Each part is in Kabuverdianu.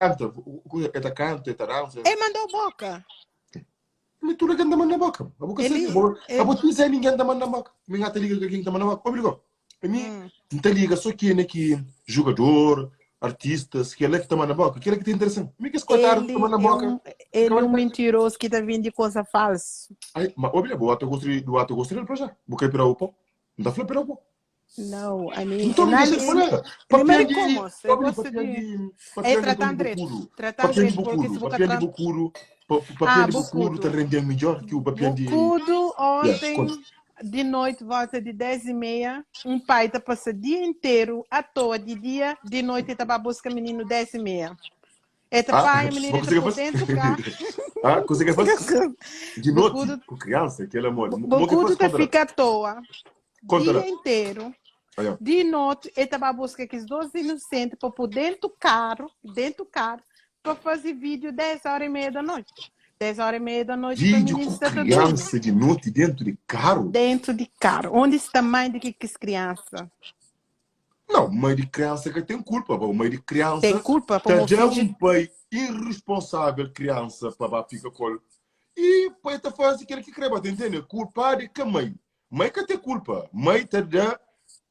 kanta, e ta kanta, e ta dansa. E mandau boka. Mi tudu algen ta manda boka. Abo ka Ele, sabe, abo, ele, abo ti sabe ninguém ta manda boka. Mi ka ta liga ka quem ta manda boka. Obi go. Mi hum. N ta liga só que ne ki jogador, artistas, que é que ta manda boka, que é que te interessa. Mi que esse coitado que ta Ele manda é boka. um, ele Fica é um mais mentiroso que tá vindo de coisa falsa. Ai, ma obi bo ato gosto do ato gosto dele pra já. Bo quer pirar o pó. Não tá falando pirar o pó. Não, a mim, Então, na, deixa de falar. primeiro Papia de, como, se obi, gosta papia de, de, é papia de tratar Antônio direito, Bocudo. tratar Papia de direito, porque Bocudo, se você papia de tra... Bocudo, papia Ah, de Bocudo tá Bocudo. rendendo melhor que o papia de Bocudo Yeah, conta. ontem, de noite, volta de 10:30, um pai tá passa o dia inteiro à toa de dia, de noite tá para buscar menino 10:30. Eta Ah, pai, vou menino tá conseguir por fazer. dentro cá. Ah, consegue fazer? De noite, Bocudo, com criança, aquele amor. Mo que Bocudo faz tá conta lá. fica à toa, Conta dia lá. inteiro. Aí, ó. De noite, ele estava a buscar aqueles dois inocentes para pôr dentro do carro, dentro do carro, para fazer vídeo 10 horas e meia da noite. 10 horas e meia da noite para Vídeo menino com estar a dormir. criança de noite dentro de carro? Dentro de carro. Onde está a mãe de que quis criança? Não, mãe de criança que tem culpa. Bom, mãe de Tem criança culpa tá para o já filho. um pai irresponsável criança para fica com ele. E pai tá fazendo aquilo que quer, tá entendendo? Culpado é que a mãe. Mãe que tem culpa. Mãe tá da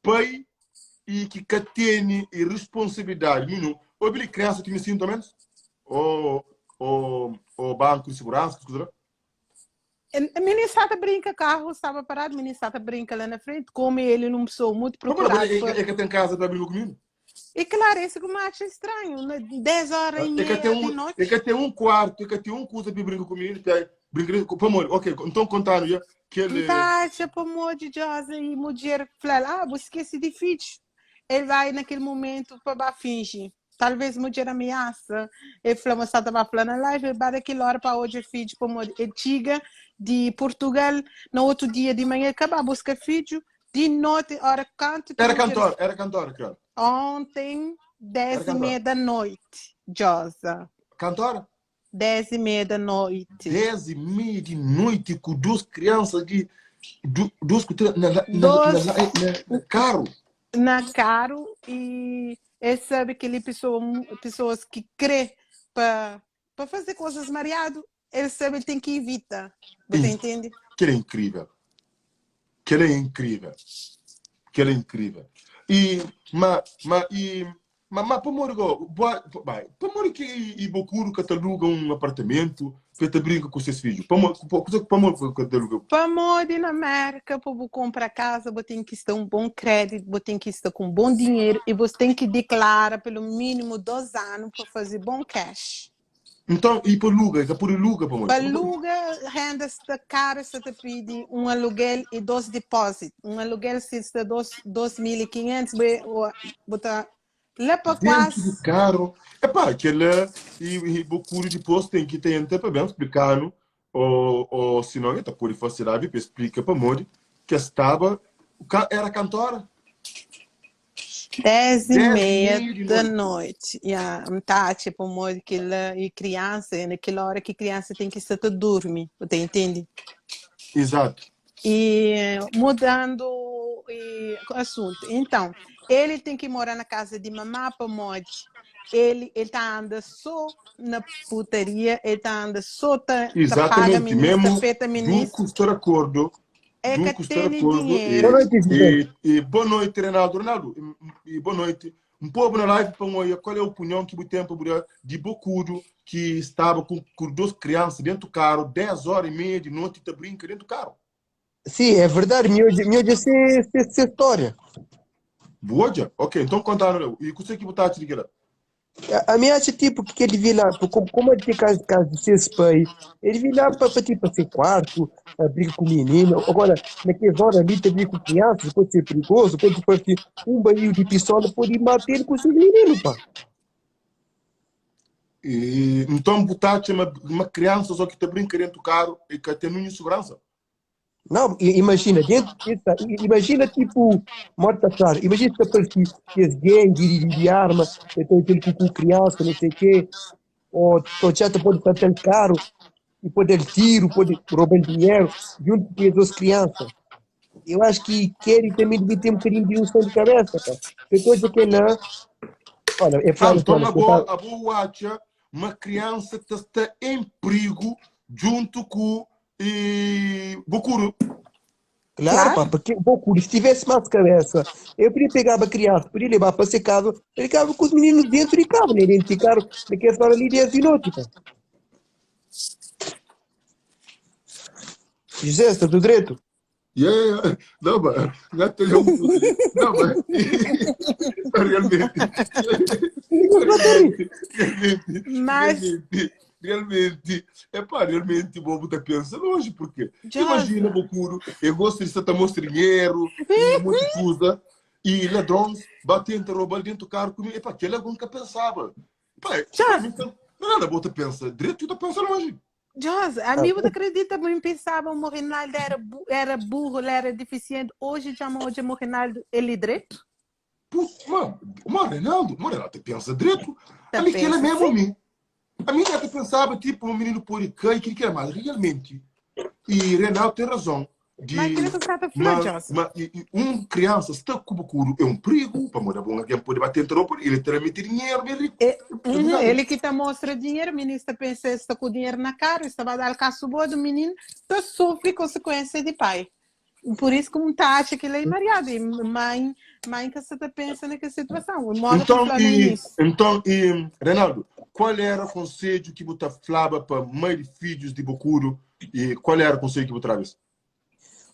pai e que que tem responsabilidade nenhum. Ou criança tem cinto menos? Ou, ou, ou banco de segurança, que coisa lá? A menina estava brinca, carro estava parado, a menina estava brinca lá na frente, como ele não pessoa muito Mas, procurado. é, Para... é que tem casa para brincar comigo? E claro, esse que eu acho estranho, né? 10 horas e É que meia tem de um, noite. é que tem um quarto, é que tem um coisa para brincar comigo, que é brincar com amor. Ok, então contando já que ele Tá, tipo, amor de Deus, e mulher fala, ah, você esquece de filho. Ele vai naquele momento para fingir. Talvez mulher ameaça. Ele falou, mas estava falando na live, ele vai daquela hora para hoje filho, como ele chega de Portugal, no outro dia de manhã, acaba a buscar filho, de noite, hora canto. era cantor, era cantor, cara. Ontem, 10 Era e meia cantor. da noite, Josa. Cantora? 10:30 da noite. 10:30 de noite com duas crianças de du, duas com na, na, na, Dois na, na, na carro. na carro e ele sabe que ele pessoa, pessoas que crê para para fazer coisas mareado, ele sabe ele tem que evitar. Você entende? Que ele é incrível. Que ele é incrível. Que ele é incrível. E, mas, mas, e, mas, mas, para morrer, vai, para morrer que e Bocuro cataluga um apartamento, que te brinca com seus filhos. Para morrer, para morrer cataluga. Para morrer na América, para você comprar casa, você tem que estar um bom crédito, você tem que estar com bom dinheiro e você tem que declarar pelo mínimo 2 anos para fazer bom cash. Então, e para aluga, é por aluga para Para aluga, renda está cara, você te pede um aluguel e dois depósitos. Um aluguel se está 2.500, botar lá para Dentro quase. do carro. Epá, aquele e, e Bocuro depois tem que ter para bem explicar, ou, ou se não, então pode facilitar para explica para Modi que estava, era cantora. 10 e 10 e meia meia de da noite. noite. Yeah, tá, tipo, modo que lá, e criança, naquela hora que criança tem que estar a dormir, você entende? Exato. E mudando e, assunto. Então, ele tem que morar na casa de mamá para mod. Ele ele tá anda só na putaria, ele tá anda só tá, tá paga Exatamente. ministro, Mesmo feta do ministro. custo de acordo, É do que custo de tem acordo dinheiro. Boa noite, e, José. e, e boa noite, Reinaldo. Reinaldo, e, e boa noite. Um povo na live para um qual é a opinião que o tempo de Bocudo que estava com, com duas crianças dentro do carro, 10 horas e meia de noite, e tá brinca dentro do carro. Sim, é verdade, me hoje, me hoje essa, essa história. Boa, Ok, então contaram. E o que que botaste de que A, a minha acha tipo que ele vi lá, como, como ele tem casa, casa de seus pais, ele vi lá para tipo ser quarto, a briga com o menino. Agora, naquelas horas ali, também com crianças, pode ser perigoso, pode partir um barril de pistola, pode matar ele com o seu menino, pá. E, então botaste uma, uma criança só que te brinca dentro do carro e que tem nenhuma segurança. Não, imagina, dentro, imagina tipo, morta claro, imagina se aparecer esse gangue de, de, de arma, então aquele com, com criança, não sei o quê, ou, ou já te pode bater carro, e pode dar tiro, pode roubar dinheiro, junto com as duas crianças. Eu acho que querem também devia ter um bocadinho de unção de cabeça, pá. Depois de que não. Olha, é Ah, fladu nton fala, abo, tá, abo atxa ma kriansa ta sta en prigu djuntu ku e, Bukuru. Claro, Claro. pá, porque o Bokuro, se tivesse mais cabeça, eu podia pegar a criança, podia levar para ser casa, ele ficava com os meninos dentro de casa, né? Dentro de carro, naquela hora ali, 10 de noite, pá. José, está tudo direito? Yeah, yeah. Não, mas não tem um Não, mas realmente, realmente, realmente, Mas, realmente, realmente, epá, realmente, bobo tá pensa longe, porque Josa, imagina, Bokuro, eu gosto de estar mostra dinheiro e um monte de coisa, e ladrões batem, te roubar dentro do carro comigo, epá, aquele algum que pensava. Epá, epá, Josa, então, não nada, bota pensa direito, tu pensa longe. Josa, a mim você acredita, mas pensava o Reinaldo era, era burro, ele era deficiente. Hoje já hoje o Reinaldo, ele é direito? Putz, mano, mano, Reinaldo, mano, Reinaldo pensa direito. Tá A mim que ele é pensa mesmo a sim. mim. A mim até pensava, tipo, um menino por e que que era mais, realmente. E Reinaldo tem razão. Mas aquilo De, que você está falando, mas, Josa. mas e, e um criança está com o curo é um perigo, para morar bom, alguém pode bater em roupa, ele terá meter dinheiro, bem rico. É, uhum, ele que tá mostra dinheiro, o ministro pensa está com dinheiro na cara, está vai dar caso boa do menino, então sofre consequência de pai. Por isso que um tá acha que ele é marido, e mãe, mãe que você tá pensa naquela situação. O modo que Então, falou no e, início. então e, Reinaldo, qual era o conselho que você falava para mãe de filhos de Bocuro? E qual era o conselho que você traz?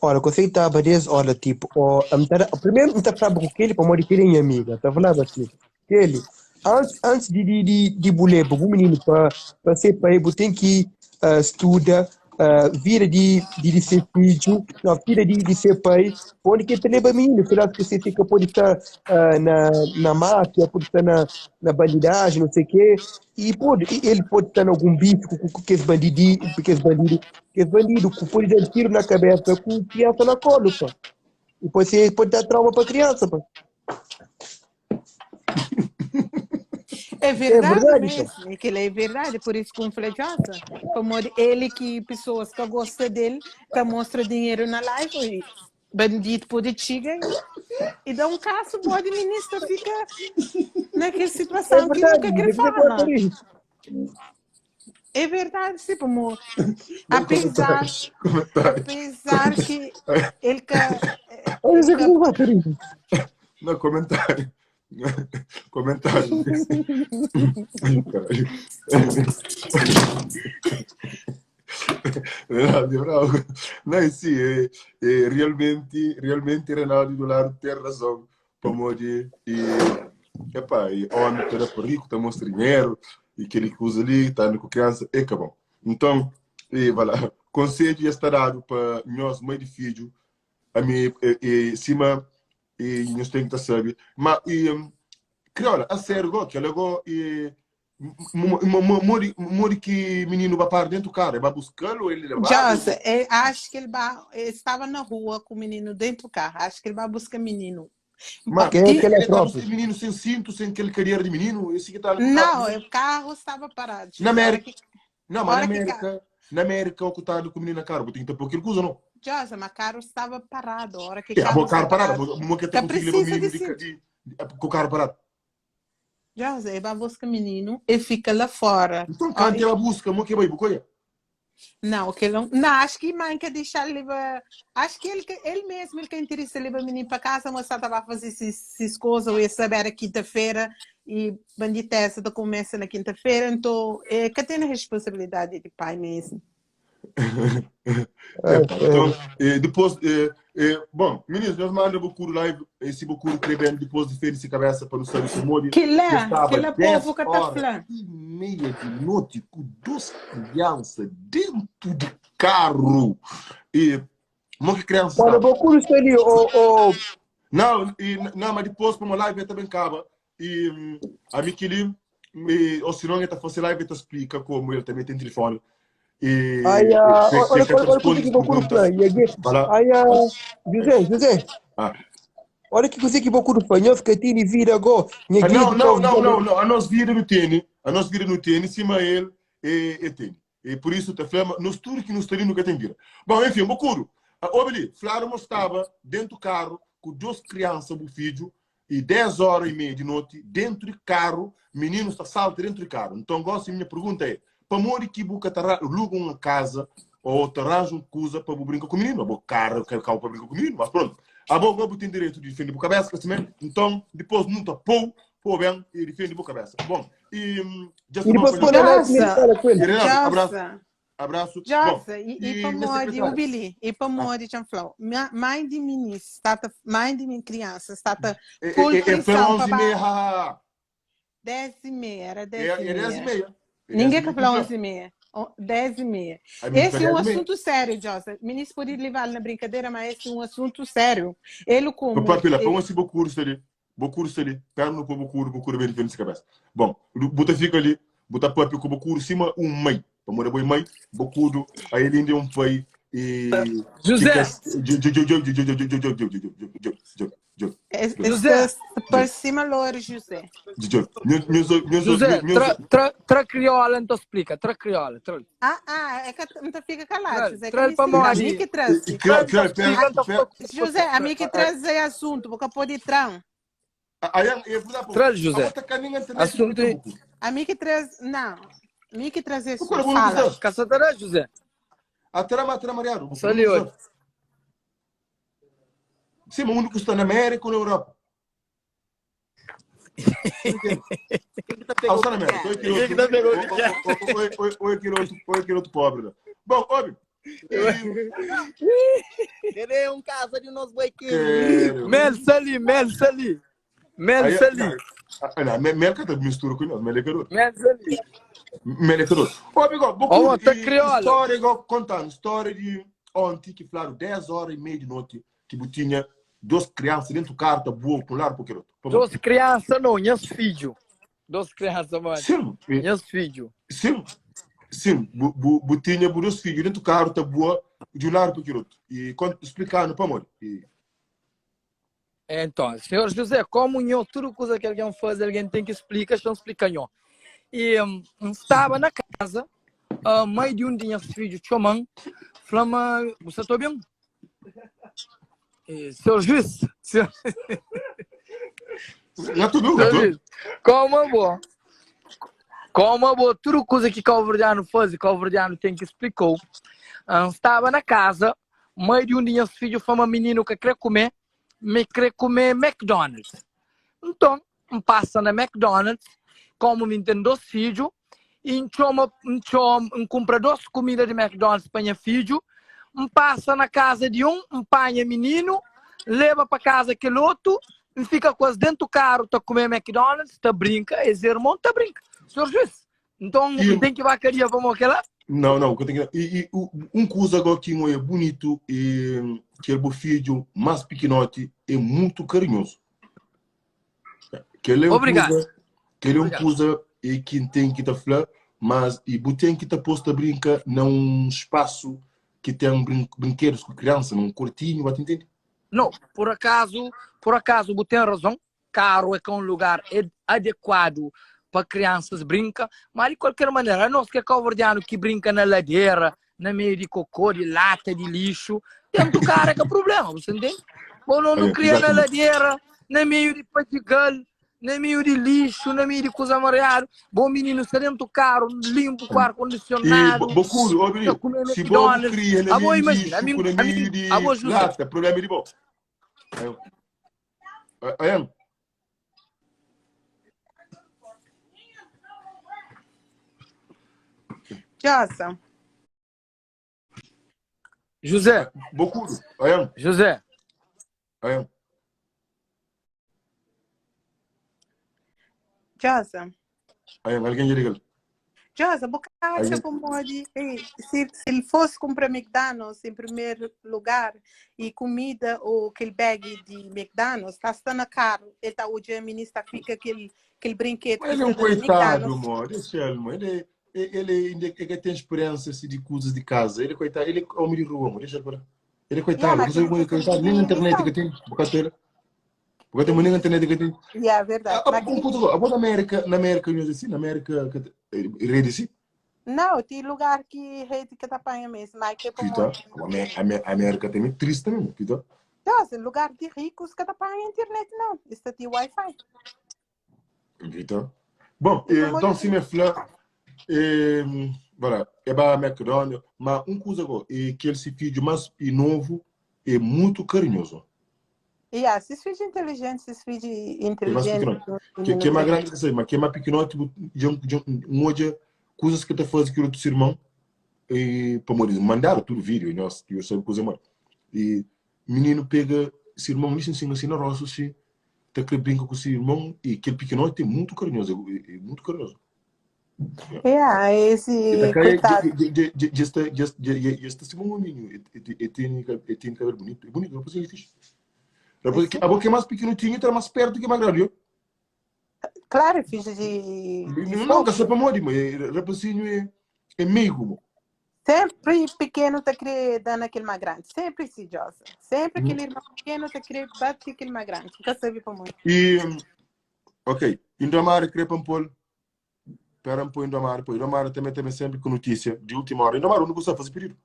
Olha, consigo estar a olha, tipo, ó, a metade, primeiro me tá falando com ele, para morrer que ele é minha amiga, tá falando assim, que ele, antes, antes de, de, de, de buler, o menino para para ser pai, você tem que uh, estudar, uh, vira de, de, de ser filho, não, vira de, de ser pai, onde que te leva menino, será que você fica, pode estar uh, na, na máfia, pode estar na, na bandidagem, não sei o quê, e pode, e ele pode estar em algum bico com, com, com esse bandido, com esse bandido, que é bandido, que pode dar tiro na cabeça com criança na colo, pá. E pode, ser, pode dar trauma para criança, pá. É É verdade verdade, pá. mesmo, é que ele é verdade, por isso que um falou, Josa, como ele que pessoas que gostam dele, que mostra dinheiro na live, e bandido pode chegar e, e dá um caso, pode ministro fica naquela É situação que verdade, nunca quer você pode falar. fazer isso. É verdade, sim, como Não, apesar, comentários, comentários. apesar que ele que, Olha, ele você que que vai fazer isso. Não, comentário. Comentário. Ai, caralho. Reinaldo, bravo. Não, sim, é, é, realmente, realmente Reinaldo do lado tem razão. Como de, e, epá, e homem que era rico, tá mostrando dinheiro, e que ele que usa ali, tá com criança, é que bom. Então, e, vai lá, conselho ia estar dado para nós, mãe de filho, a mim, e, e, cima, e nós temos que saber. Mas, e, crioula, a sério, go, que ela go, e, mori que menino vai para dentro do carro, vai buscá-lo, ele levado. Josa, é, acho que ele vai, ele estava na rua com o menino dentro do carro, acho que ele vai buscar menino. Mas Quem é que ele é ele tá próprio? buscando menino sem cinto, sem aquele cadeira de menino, esse que tá no carro. Não, o carro estava parado. Na Hora América. que, Não, mas na hora que América, na América, o que tá com o menino na cara, tem que ter pouco coisa, não. Josa, mas o carro estava parado. A hora que É, carro o carro está parado, parado, mas que tá até conseguir levar o precisa menino de de, cinto. de, de, com o carro parado. Josa, ele vai buscar menino e fica lá fora. Então, Ó, cante ela busca, mo que vai, bucoia. Não, que ele não, não, acho que mãe quer deixar ele levar. Acho que ele, ele mesmo, ele que interessa levar o menino para casa, mas só estava a fazer essas coisas, ou ia saber a quinta-feira e banditessa começa na quinta-feira, então é que tem a responsabilidade de pai mesmo. É, Epá, então, depois, bom, meninos, nós mandamos o Bocuro live, esse Bocuro crebendo depois de ferir cabeça para não saber se morre. Que lá, Estava que lá 10 povo que tá horas falando. e meia de noite com duas crianças dentro de carro. E, uma que criança Olha, estava. Bokuro está ali, o, o, Não, e, não, mas depois, como a live também acaba, e a Miqueli, e, ou se não, ele tá fazendo live, ele te explica como ele também tem telefone. E, Ai, ah, tem, olha, tem que olha, olha o responde que as Bokuro perguntas. fala. E aqui, Vai lá. ai, ah, José, José, Ah. olha que coisa que Bokuro fala. Nós que tem vira agora. Ah, não, não, não, não, não. A nós vira no tênis, a nós vira no tênis, cima ele e, e tênis. E por isso te flama, nos tudo que nos tem nunca tem vira. Bom, enfim, Bokuro, Obeli, Flávio estava dentro do carro com duas crianças, o filho, E 10 ora e meia di noti, dentu di karu, mininus ta salta dentu di karu. Nton, gosi minha pergunta é, pamodi ki bu ka ta luga un kaza ou ta ranja un kuza pa bu brinka ku mininu? Abo karu ka kau pa brinka ku mininu, mas prontu. Abo go bu ten direitu di difende bu kabesa, ka simé? Nton, dipos nu ta pou, pou ben e difende bu kabesa. Bon, e dja E sta bon dipôs pa pô nhos. na live Josa, fala ku el. E Reinaldo, abrasu. Josa, Abraço. Bom, Josa, e, e e minha pamodi, o secretária? Billy, e Ah, pamodi, txan flau, minha mãe de minis, está ta, mãe de min criança, está ta é, pôr é, é, é, foi pressão pa 11 e ba meia, ha, ha, ha. 10 e meia, era É, 10 e é 10 e meia. meia. É 10 Ninguém e que meia falou que 11 e meia. 10 e meia. A mim foi Esse é um 10 e meia. assunto sério, Josa. Ministro pode levar na brincadeira, mas esse é um assunto sério. Ele como... Papá, pila, Ele... põe assim bocuro ali. Bocuro ali. Perna para bocuro, bocuro bem diferente cabeça. Bom, buta fica ali, buta papi com bocuro cima um mãe. Para morrer boi mãe, bocudo, aí ele ainda é um pai e José! José! Por cima louro, José. José, tra, tra, tra crioula, então explica, tra crioula. Tra. Ah, ah, é que não fica calado, José. Tra para A mim que traz. José, a mim que traz é assunto, porque pode tran. Traz, José. Assunto. A mim que traz, não. A mim que traz esse fala. Caçadora, José. Atrama, atrama, Mariano. Sali hoje. Sim, o único que está na América ou na Europa. Ah, está na América. Oi, aquele outro, oi, aquele outro pobre. Bom, óbvio. Querer um casa de nós boi Mel Sali, Mel Sali. Mel Sali. Não, Mel que mistura com nós, Mel é garoto. Mel Sali. Mel é garoto. Ô, amigo, vou tá crioula. História, igual contando, história de ontem que falaram 10 horas e meia de noite que tinha duas crianças dentro do carro, tá boa, para um lado para o outro. Duas crianças não, minhas filhos. Duas crianças, mano. Sim. Minhas filhos. Sim. Sim, bu, bu, bu tinha dois filhos dentro do carro, tá boa, de um lado para o outro. E explicando para amor. E... Então, senhor José, como nho, tudo coisa que alguém faz, alguém tem que explicar, então explica nho. E um, estava na casa, a mãe de um de meus filhos, chamam, falou, você está bem? E, senhor juiz, senhor... Não, tudo, não, juiz, como é bom? Como é bom, tudo coisa que Calverdiano faz, Calverdiano tem que explicar. Um, estava na casa, mãe de um de meus filhos foi uma menino que quer comer, me quer comer McDonald's. Então, passa na McDonald's, como me tem dois filhos, e chama, chama, compra duas comidas de McDonald's para minha filho, passa na casa de um, empanha menino, leva para casa aquele outro, fica quase dentro do carro, tá comendo McDonald's, tá brinca, esse irmão tá brinca. Senhor juiz, então e, tem que vacaria, vamos aquela? Não, não, que eu tenho que... E, e um coisa agora que não é bonito, e, que é o filho mais pequenote, é muito carinhoso. Que ele é um Obrigado. Coisa, que ele é um coisa e que tem que tá falar, mas e tem que tá posto a brinca num espaço que tem brin brinquedos com criança, num quartinho, vai entender? Não, por acaso, por acaso, você tem razão. Carro é que é um lugar adequado para crianças brinca, mas de qualquer maneira, nós que é calverdiano que brinca na ladeira, na meio de cocô, de lata, de lixo, dentro do carro é que é problema, você entende? Bom, não, não cria na ladeira, na meio de patigal, na meio de lixo, na meio de coisa amarela. Bom menino, está dentro do carro, limpo, com ar-condicionado. E, Bocudo, ó, menino, se bom cria na meio de lixo, na meio de lata, problema é de bom. Aí, Jossa. José. Bocudo, aí. José. Aí. Jossa. Aí, alguém liga. Jossa, você acha como de, se, se ele fosse comprar McDonald's em primeiro lugar e comida ou aquele bag de McDonald's, está estando caro. Ele está hoje a ministra fica aquele aquele brinquedo. Ele é um coitado, amor. Deixa ele, amor. Ele, ele, ele, ele tem experiência assim, de coisas de casa. Ele é coitado, ele é homem de rua, amor. Deixa ele para. Ele é coitado, yeah, mas ele é coitado. Nem na internet que tem. Porque ele. Porque tem nem na internet que tem. Yeah, é verdade. Ah, a, a, na América, na América, assim, na América, rede assim. Não, tem lugar que rede que tá apanha mesmo, mas que é como... A América tem triste também, Pita. Josa, lugar di rikus ka ta panha internet não, es ta ti wifi. Então, bom, E pamodi então se me fla, eh, voilà, é ba McDonald's, mas um coisa agora, é que ele se filho mais e novo é muito carinhoso. Yeah, se filho inteligente, se filho É mais inteligente, pequenote. Que, que é mais grande que sei, mas que é mais pequenote, tipo, um hoje, coisas que tá fazendo que o outro irmão, e para morrer, mandaram tudo vídeo, e nós, eu sei coisa mais. E menino pega, esse irmão, assim, assim, assim, na roça, assim, tá que brinca com esse irmão, e aquele pequenote é muito carinhoso, é, é muito carinhoso. Yeah, E tá esse cai, coitado. já está assim, um menino, e tem e tem cabelo bonito, é bonito, rapazinho, é fixe. Rapazinho, a boca é mais pequenotinha, tá mais perto que mais grande, eu. Claro, filho de, de Não, que fofo. para morrer, mas rapazinho é, é meigo, mo. Sempre pequeno tá querer dar naquele mais grande. Sempre esse Josa. Sempre aquele irmão pequeno tá querer bater aquele mais grande. Nunca sabe para muito. E, ok, Indomar queria para pôr, para pôr Indomar, pô, Indomar também também sempre com notícia de última hora. Indomar, não consegue fazer pedido.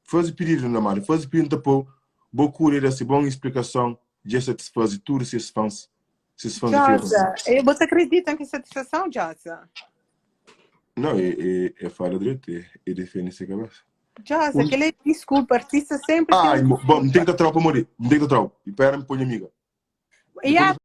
Fazer pedido, Indomar, fazer pedido, pô, boa cura dessa boa explicação de satisfazer todos esses fãs, esses fãs de filme. Josa, eu você acredita que satisfação, Josa? Não, é, é, é fala direito, é, é defende essa cabeça. Josa, aquele desculpa, artista sempre tem Ai, um bom, não tem desculpa. que estar para morrer, não tem que estar. E pera, me põe amiga. E a Depois.